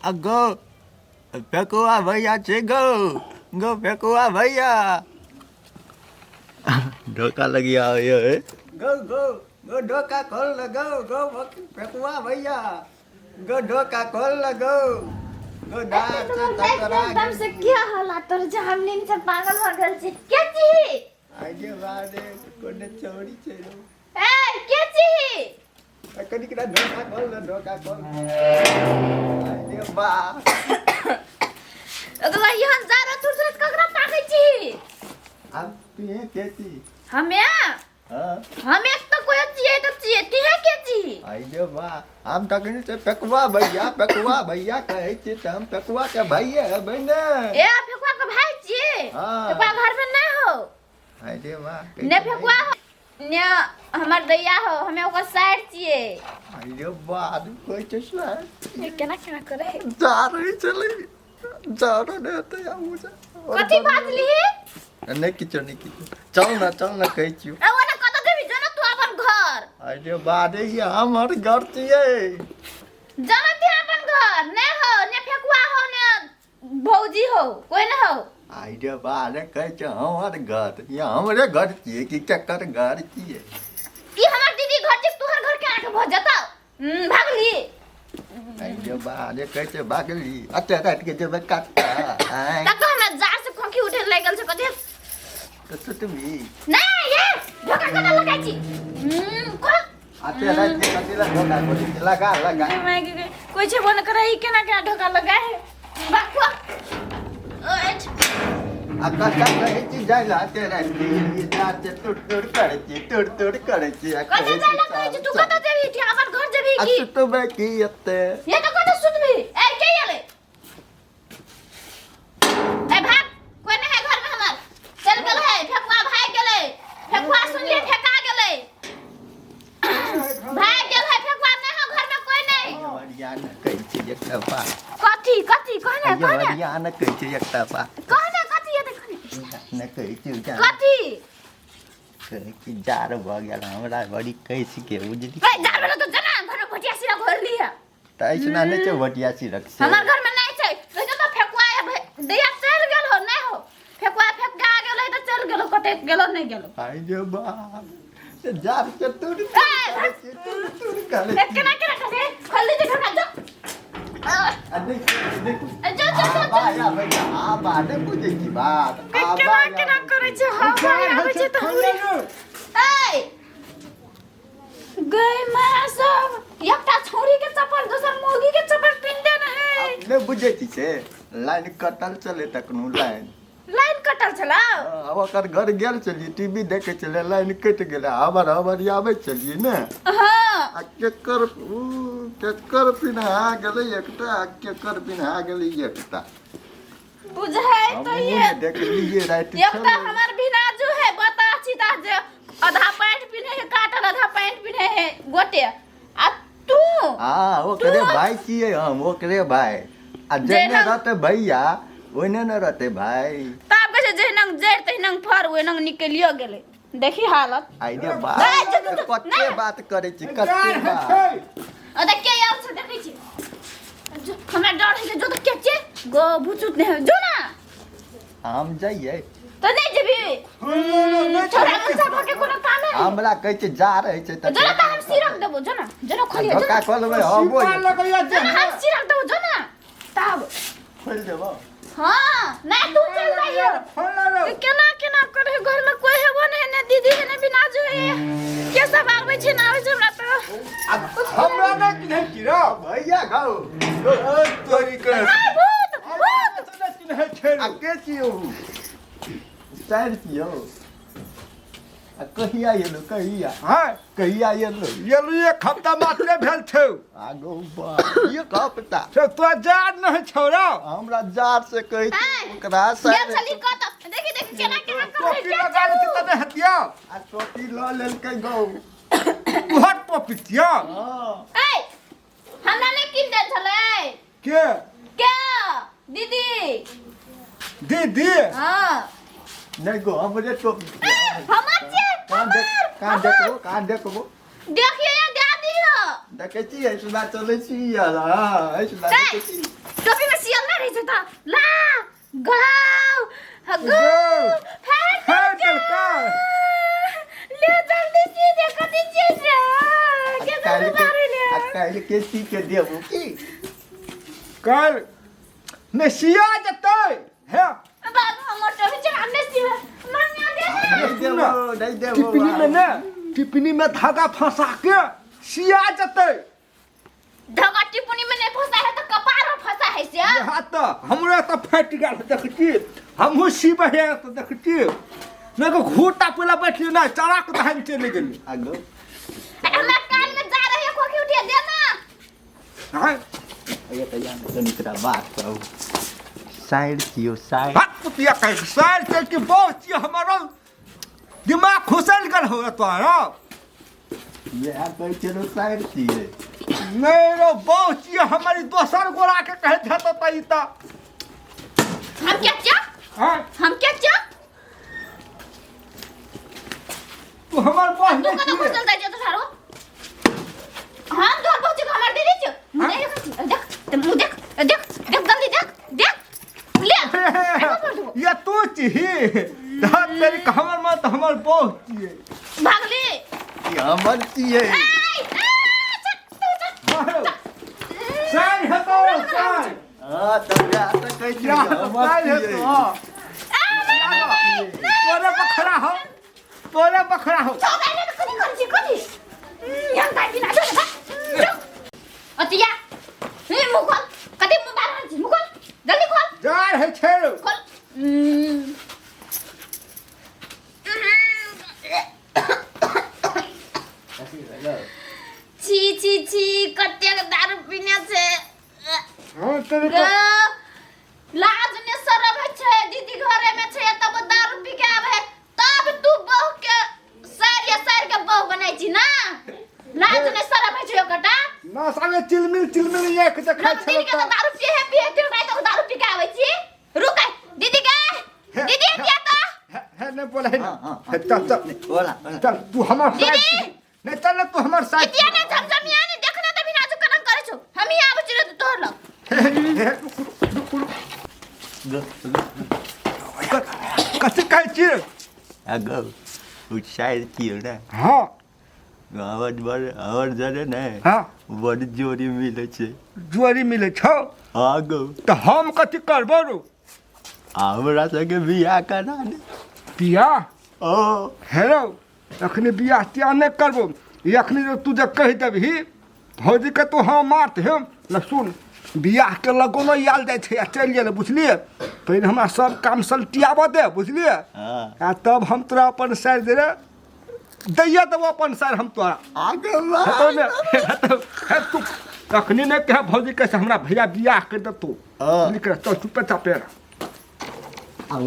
आ गो फेकुआ भैया छै गो गो फेकुआ भैया धोखा लगिया ये गो गो गो धोखा खोल न गो गो फेकुआ भैया गो धोखा खोल न गो गो डार से टकरा एकदम से क्या हालात तोर जे हम नींद से पागल हो गेल छी के छी आगे बारे कोने चोरी छै रो ए के छी कनिक ना धोखा खोल न धोखा खोल आगे बा अगला यहाँ जारो तुर तुर ककरा ताकै छी अब तू के छी हमे हाँ हम एक तो कोई छियै तो छियै तिहे के छी आइए बा हम तखन से पेकुआ भैया पेकुआ भैया कहै छी तऽ हम पेकुआ के भैये हेबै ने ए फेकुआ के भाई छियै हाँ। फेकुआ घर में ना हो आइए बा ने फेकुआ हो ने हमर दैया हो हमे ओकर साइड छियै आइए बा आदमी कहै छै से ये केना केना करे है जा रही चली जा रहे ने तऽ आबू जा कथी बात लिही नहि किछो नहि किछो चल ना चल ना कहै छियौ ए ओने कत देबी जो ना तू अपन घर आइए बा रे ई हमर घर छियै जाना ती अपन घर ने हो ने फेकुआ हो ने भौजी हो कोई ने हो आइए बा रे कहै छै हमर घर ई हमरे घर छियै कि केकर घर छियै ई हमर दीदी घर छै तोहर घर केना के भऽ जेतौ भागली आइए बा रे कहै छै भागली अते राति के जेबै कतऽ आँय तब तो हमरा जार से खोंखी उठे लागि गेल छै कथी तऽ सुतबी नहीं ये धोखा केना लगाइ छी कोन अते राति के कथी लए धोखा खोलै छी लगा लगा कोई छै बन करे ई केना केना धोखा लगाए है बाकुआ ओए आ कक्का कहै छी जाइ लए अते राति के ई जाड़ छै तुड़ तुड़ करै छी तुड़ तुड़ करै छी आ कतऽ कहै जाइ छी लए कहै छी चल तू चल कतऽ जेबही तू अपन घर जेबही आ की सुतबै की एते ये तो कतऽ सुतबही ए के एलै ए भाग कोई नहीं है घर में हमर चल गेल है फेकुआ भाग गेलै फेकुआ सुनलिए फेका गेलै भाग गेल है फेकुआ नहीं है घर में कोई नहीं बढ़िया न कहै छी एकटा बात कथी कथी कहने ये कहने बढ़िया न कहै छी एकटा बात कहने कथी ये देखने न कहै छी जा कथी कहै छी जार भऽ गेल हमरा बड़ी कैस के बुझली ए जार वाला तो जना घर में भटिया सिरा घोर ली है तऽ ऐसना नहि छै भटिया सिरक से हमर घर में नहीं छै वैसे तो फेकुआ दैया चल गेल हो नहीं हो फेकुआ फेका गेल है तो चल गेलो कते गेलो नहीं गेलो आइ जे बाप से जार के तुड़ ए, तुड़ तुड़ करे ए, केना केना करे खोल दे ढोका जो आ नहीं नहीं जो जो जो आबा या भैया आबा नहि बुझै छी बात आबा केना या केना करे छै हम आबै छै तऽ हमरे ए गई माँ सब एकटा छौरी के चप्पल दोसर मौगी के चप्पल पिन देने है नहि बुझै छी से लाइन कटल चले तखनो लाइन लाइन कटल छलौ आब ओकर घर गेल छलियै टीवी देखै छलियै लाइन कटि गेलै हबर हबर आबै छलियै ने हाँ आ केकर उ केकर पिन्हा गेलै एकटा आ केकर पिन्हा गेलै एकटा बुझाइ तो हमहूँ ये ने देखलियै राति एकटा छलै हमर भिनाजू है बता छिता जे आधा पैंट पिन्हे है काटल आधा पैंट पिन्हे है गोटे आ तू हाँ ओकरे भाई छियै हम ओकरे भाई आ जेने जेना- रहतै भैया ओने ने रहतै भाई तब कहै छै जहिनंग जड़ि तहिनंग फर ओहिनंग निकलियो गेलै देखी हालत आइने ए, बात जो, जो, जो, कते नहि। बात करै छी कते बात ओतऽ के आयल छै देखै छी जो, हमरा डर होइ छै जो तऽ के छै गो भुचुत नहि जो ना हम जइयै तऽ नहि जेबही छोरा गुस्सा भऽ के कोनो काम है हमरा कहै छै जा रहै छै जो ना तऽ हम सिरक देबो जो ना जो ना खोलिए जो धोखा ना खोलबै हबो जो ना हम सिरक देबो जो ना तब खोलि देबो हाँ नहीं तू चल जाइयो केना केना करे घर में कोई हेबो नहीं ने दीदी है ने बिनाजू है के सब आबै छै ना आबै छै हमरा तो हमरा नहि चिन्है छी रौ भैया खाउ तोरी के हाय भूत भूत नहि चिन्है छै आ के छियौ साइड छियौ आ कहिया एलो कहिया हाँ कहिया एलो एलू एक हफ्ता मात्रे भेल छौ आगो बा एक हफ्ता से तोरा जार नहि छौ रौ हमरा जार से कहै छै आँय, ओकरा गेल साइड छली कत देखी देखी केना केना करे टोपी लगा लेती तऽ नहि हेतियौ आ टोपी लऽ लेलकै गौ तोहर टोपी छियौ हँ ए हमरा नहि कीन देल छलै के के दीदी दीदी हाँ नहि गो हमरे टोपी ए, हमर छियै कान देख हमर कान देखबो कान देखबो देखिए या दे दियो देखै छी ऐसना चलै छी यार हँ ऐसना देखै छी टोपी में सियल ना रहै छै त ला गौ गौ गौ। फाट फाटि देलकै। ले जल्दी सी दे कथी छियै से के काल्हि जल्दी के मारै ले आ काल्हि के सी के देबू की काल्हि ने सिया जेतै हे बाबू हमर टोपी छै हमने सिया मांगा दे ना नहीं देबो नहीं देबो टिपनी में ने टिपनी में धागा फंसा के सिया जेतै धागा टिपुनी में नहीं फंसा है तो कपार में फंसा है से यहाँ तऽ हमरो तऽ फाटि गेल देखै छी हमहूँ सिबै है तऽ देखै छी नहि को घूटा पहिला बैठली नहि चढ़ा के धान चलि गेली आ गो हमरा कान में जा रही है खोखी उठिए दे ना हाँ ये तऽ यार तनी तोरा बात कहू साइड छियो साइड हट पुतिया कह साइड चल के बहुत छियै हमारो दिमाग खुसल गेल हो तोरा इएह कहै छियै साइड छियै नहीं रो बहुत छियै हमारी दोसर गोरा के कहै छै तऽ तई तऽ हम क्या क्या हाँ हम क्या क्या तू हमर बहन तू कत छियै घुसल जाइ छै तो थारो हम तोहर पहुँच के हमर दीदी छौ मुँह देख देख ते मुँह देख देख देख जल्दी देख देख ले ऐसा कर दो ये तू छी धत तेरी हमर मत हमर बहुत छियै भागली ई हमर छियै ऐ ऐ, चल, तू चल। साइड हेतौ साइड हँ तऽ वएह तऽ कहै छियै या हमर साइड छियै हेतौ हाँ। आ, नहीं, नहीं, नहीं, नहीं। तोरे बखरा हो तोरे बखरा हो चल, नहीं, नहीं, कथी करै छी, कथी? यहाँ दाइ बिना जो ने, भाग। जो। अतिया, ए, मुँह खोल। कथी मुँह बाहर रहल छी? मुँह खोल। जल्दी खोल। जा रहै छै खोल। छी छी छी कतेक दारू पीने छै हाँ तेरे ग लाज ने शरम होइ छै दीदी घरे में छै तब दारू पी के आबै तब तू बहू के सार या सार के बहू बनाइ छी ना लाज ने शरम होइ छै ओकटा ना साले चिलमिल चिलमिल एक देखै लोग दिन के छौ तऽ दारू पिए पिए ते राति तक दारू पी के आबै छी रुक दीदी के दीदी किया तऽ हे हे नहीं बोले है ना हाँ, हाँ, हे, चल चल बोला बोला चल तू हमर साइड दीदी! नहीं चल ना तू हमर साइड इतिया ने झमझमिया ने देखना तऽ बिना जो कलंक करै छौ हम ही आबै छी रे तोहर लग हे, हे, रुक, रुक, रुक, गो रुक। कथी कहै छी आ गो उ साइड छियो ने हाँ हमर बड़ हमर जरे ने हाँ बड़ जोड़ी मिलै छै जोड़ी मिलै छौ हाँ गो तऽ हम कथी करबो रो हमरा संगे बियाह करा ने बियाह ओ हेलो अखनी बियाह तियाह नहि करबो ई अखनी जे तू जे कहि देबही भौजीके तू हाँ मारत हे ल सुन बियाहके लगोनो आयल जाइ छै आ चलि गेलै बुझलियै पहिने हमरा सब काम सलटियाबऽ दे बुझलियै हाँ आ तब हम तोरा अपन साइड दे दैया देबो अपन साइड हम तोरा आगे हेतौ ने हेतौ हे तू अखनी नहि कह भौजी कैसे हमरा भैया बियाह कर देतौ हाँ। निकल चल चुपे चापे रह।